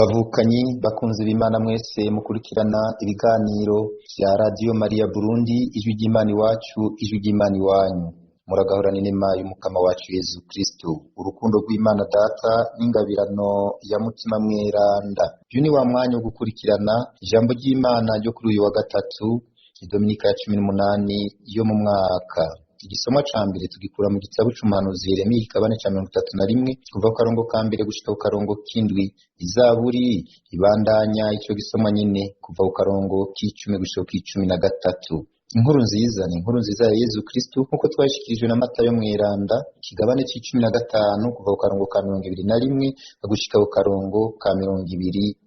Bavukanyi bakunzi b'Imana mwese mukurikirana ibiganiro vya Radio Maria Burundi, ijwi ry'Imana iwacu, ijwi ry'Imana iwanyu. Muragahorana inema y'Umukama wacu Yezu Kristo, urukundo rw'Imana Data n'ingabirano ya Mutima Mweranda. Uyu ni wa mwanya wo gukurikirana ijambo ry'Imana ryo kuri uyu wa gatatu, Dominika ya 18 yo mu mwaka. Igisomwa ca mbere tugikura mu gitabo c'umuhanuzi Yeremiya, ikigabane ca 31, kuva ku karongo ka mbere gushika ku karongo k'indwi. Izaburi ibandanya ico gisomwa nyene, kuva ku karongo k'icumi gushika ku k'icumi na gatatu. Inkuru nziza ni inkuru nziza ya Yezu Kristo nk'uko twashikirijwe na Matayo Mweranda, ikigabane c'icumi na gatanu, kuva ku karongo ka 21 gushika ku karongo ka 28.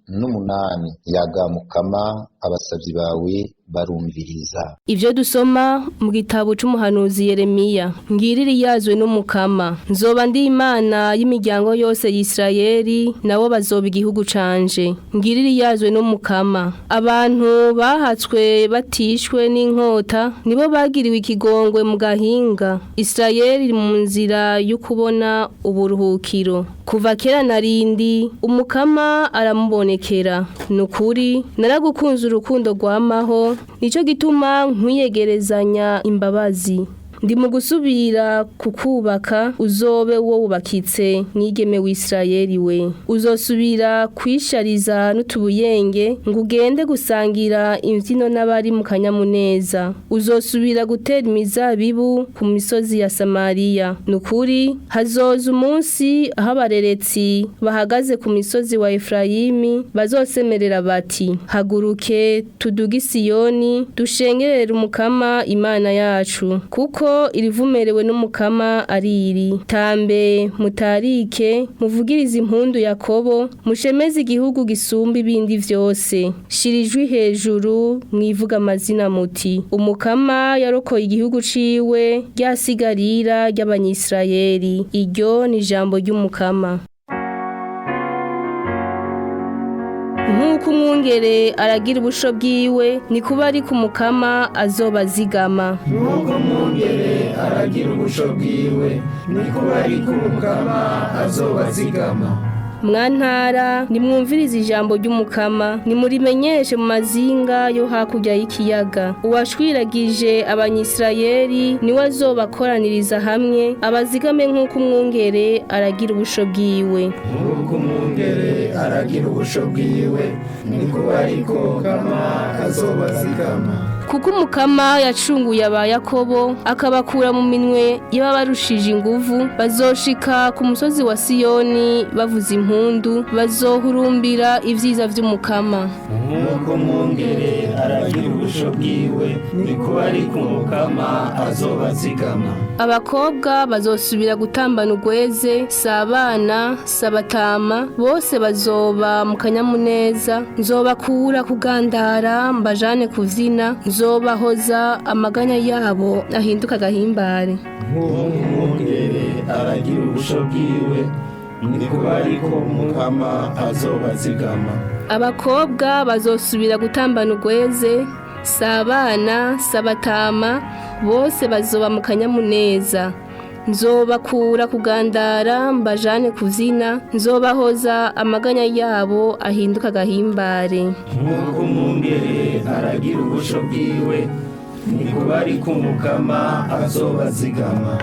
Yaga Mukama, abasavyi bawe barumviriza. Ivyo dusoma mu gitabo c'umuhanuzi Yeremiya. Ngiriri yazwe n'Umukama. Nzoba ndi Imana y'imiryango yose y'Isirayeli, nabo bazoba igihugu canje. Ngiriri yazwe n'Umukama. Abantu bahatswe batishwe n'inkota, nibo bagiriwe ikigongwe mu gahinga. Isirayeli iri mu nzira y'ukubona uburuhukiro. Kuva kera narindi, Umukama aramubonekera. Nukuri, naragukunze urukundo rwamaho, nico gituma nkwiyegerezanya imbabazi. Ndi mu gusubira kukubaka, uzobe wo wubakitse, mwigeme w'Isirayeli we. Uzosubira kwishariza n'utubuyenge, ngo ugende gusangira imbyino n'abari mu kanyamuneza. Uzosubira gutera imizabibu ku misozi ya Samariya. Nukuri, hazoza umunsi aho abareretsi bahagaze ku misozi wa Efrayimi bazosemerera bati: haguruke tuduge i Siyoni, dushengerere Umukama Imana yacu, kuko irivumerewe n'Umukama ari iri. Tambe mutarike, muvugirize impundu Yakobo, mushemeze igihugu gisumba ibindi vyose. Shira ijwi hejuru, mwivuga amazina muti: Umukama yarokoye igihugu ciwe, ryasigarira ry'Abanyisirayeli. Iryo ni ijambo ry'Umukama. Nk'uko umwungere aragira ubusho bwiwe, ni kuba ari ku Mukama azobazigama. Nk'uko umwungere aragira ubusho bwiwe, ni kuba ari ku Mukama azobazigama. Mwantara, nimwumvirize ijambo ry'Umukama, nimurimenyeshe mu mazinga yo hakurya y'ikiyaga. Uwashwiragije Abanyisirayeli niwe azobakoraniriza hamwe, abazigame nk'uko umwungere aragira ubusho bwiwe. Nk'uko umwungere aragira ubusho bwiwe, ni kuba ari ku Mukama azobazigama. Kuko Umukama yacunguye aba Yakobo, akabakura mu minwe y'ababarushije inguvu, bazoshika ku musozi wa Siyoni bavuza impundu, bazohurumbira ivyiza vy'Umukama. Nk'uko umwungere aragira ubusho bwiwe, ni kuba ari ku Mukama azobazigama. Abakobwa bazosubira gutambana ugweze, si abana, si abatama, bose bazoba mu kanyamuneza. Nzobakura kugandara, mbajane kuvyina, nzobahoza amaganya yabo ahinduka agahimbare. Nk'uko umwungere aragira ubusho bwiwe, ni kuba ari ko Umukama azobazigama. Abakobwa bazosubira gutambana ugweze, si abana, si abatama, bose bazoba mu kanyamuneza. Nzobakura kugandara, mbajane kuvyina, nzobahoza amaganya yabo ahinduka agahimbare. Nk'uko umwungere aragira ubusho bwiwe, ni kuba ari ko Umukama azobazigama.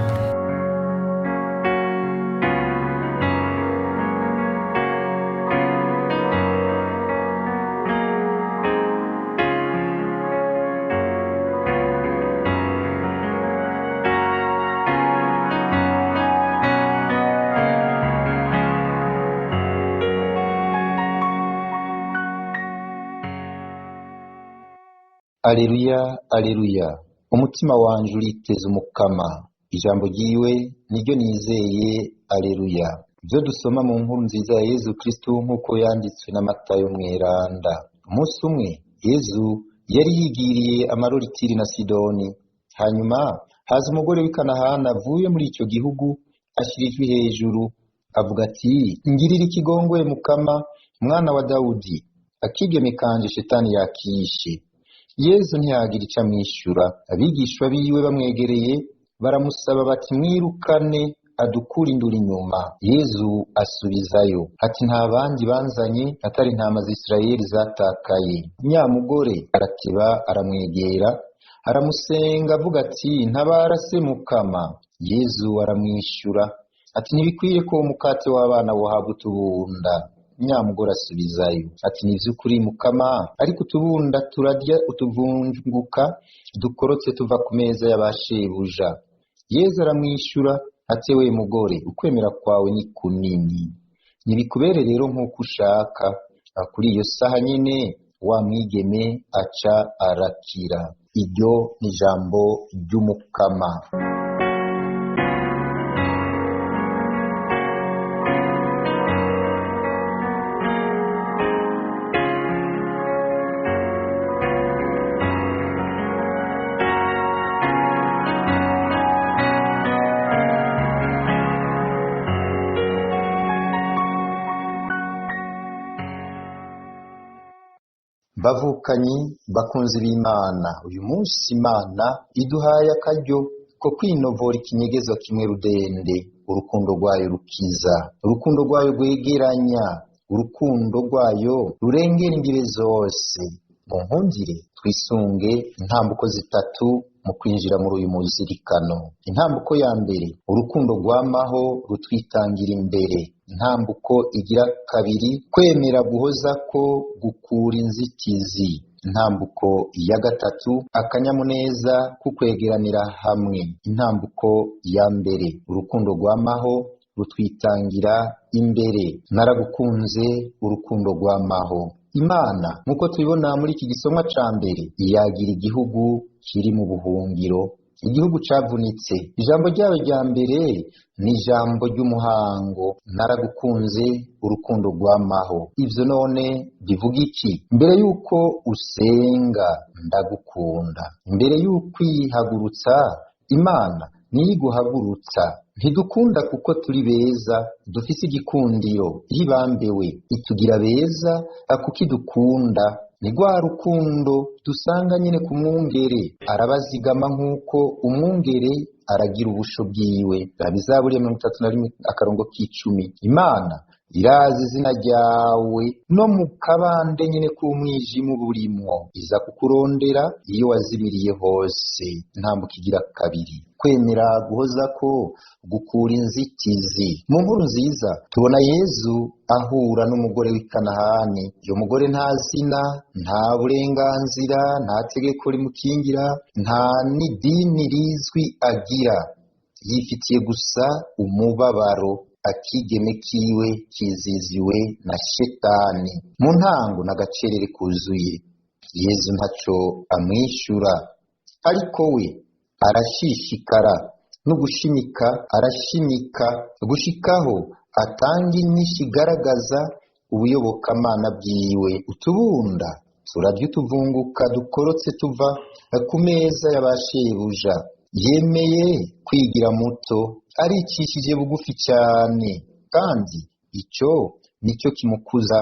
Aleluya, aleluya. Umutima wanje uriteze Umukama, ijambo ryiwe niryo nizeye. Aleluya. Ivyo dusoma mu nkuru nziza ya Yezu Kristo nk'uko yanditswe na Matayo Mweranda. Umunsi umwe Yezu yari yigiriye amaroritiri na Sidoni. Hanyuma haza umugore w'i Kanahani avuye muri ico gihugu, ashira ijwi hejuru avuga ati: ngirira ikigongwe Mukama, mwana wa Dawudi, akigeme kanje shetani yakishe. Yezu ntiyagira ico amwishura. Abigishwa biwe bamwegereye baramusaba bati: mwirukane adukura induru inyuma. Yezu asubizayo ati nta bandi banzanye atari intama z'Isirayeli zatakaye. Nyamugore arateba aramwegera aramusenga avuga ati ntabara se Mukama. Yezu aramwishyura ati ntibikwiye ko umukate w'abana wohabwa utubunda. Nyamugore asubizayo ati ni iby'ukuri Mukama, ariko utubunda turarya utuvunguka dukorotse tuva ku meza y'abashebuja. Yezu aramwishyura ati we mugore, ukwemera kwawe ni kunini, nibikubere rero nk'uko ushaka. Kuri iyo saha nyine wa mwigeme aca arakira. Iryo ni ijambo ry'Umukama. Bavukanyi bakunzi b'Imana, uyu munsi Imana iduhaye akaryo ko kwinovora ikinyegezwa kimwe rudende, urukundo rwayo rukiza, urukundo rwayo rwegeranya, urukundo rwayo rurengera imbibe zose. Mu nkundire twisunge intambuko zitatu mu kwinjira muri uyu muzirikano. Intambuko ya mbere, urukundo rwamaho rutwitangira imbere. Intambuko igira kabiri, kwemera guhoza ko gukura inzitizi. Intambuko ya gatatu, akanyamuneza kukwegeranira hamwe. Intambuko ya mbere, urukundo rwamaho rutwitangira imbere. Naragukunze, urukundo rwamaho. Imana nk'uko tubibona muri iki gisomwa ca mbere, yagira igihugu kiri mu buhungiro, igihugu cavunitse. Ijambo ryayo rya mbere ni ijambo ry'umuhango, naragukunze, urukundo rwamaho. Ivyo none bivuga iki? Mbere yuko usenga ndagukunda, mbere y'ukwihagurutsa Imana niyo iguhagurutsa. Ntidukunda kuko turi beza, dufise igikundiro, yibambewe itugira beza kuko idukunda. Ni rwa rukundo dusanga nyine ku mwungere, arabazigama nk'uko umwungere aragira ubusho bwiwe. Raba Izaburi ya 31 akarongo k'icumi. Imana irazi izina ryawe no mu kabande nyine k'umwijima uburimwo, iza kukurondera iyo wazimiriye hose. Intambuko igira kabiri, kwemera guhoza ko gukura inzitizi. Mu nkuru nziza tubona Yezu ahura n'umugore w'i Kanahani. Uyo mugore nta zina, nta burenganzira, nta tegeko rimukingira, nta n'idini rizwi agira. Yifitiye gusa umubabaro, akigeme kiwe kiziziwe na shetani. Mu ntango n'agacerere kuzuye. Yezu ntaco amwishyura, ariko we arashishikara no gushimika, arashimika gushikaho atanga inyishu igaragaza ubuyobokamana bwiwe. Utubunda turarya utuvunguka dukorotse tuva ku meza y'abashebuja. Yemeye kwigira muto, aricishije bugufi cyane, kandi icyo nicyo kimukuza.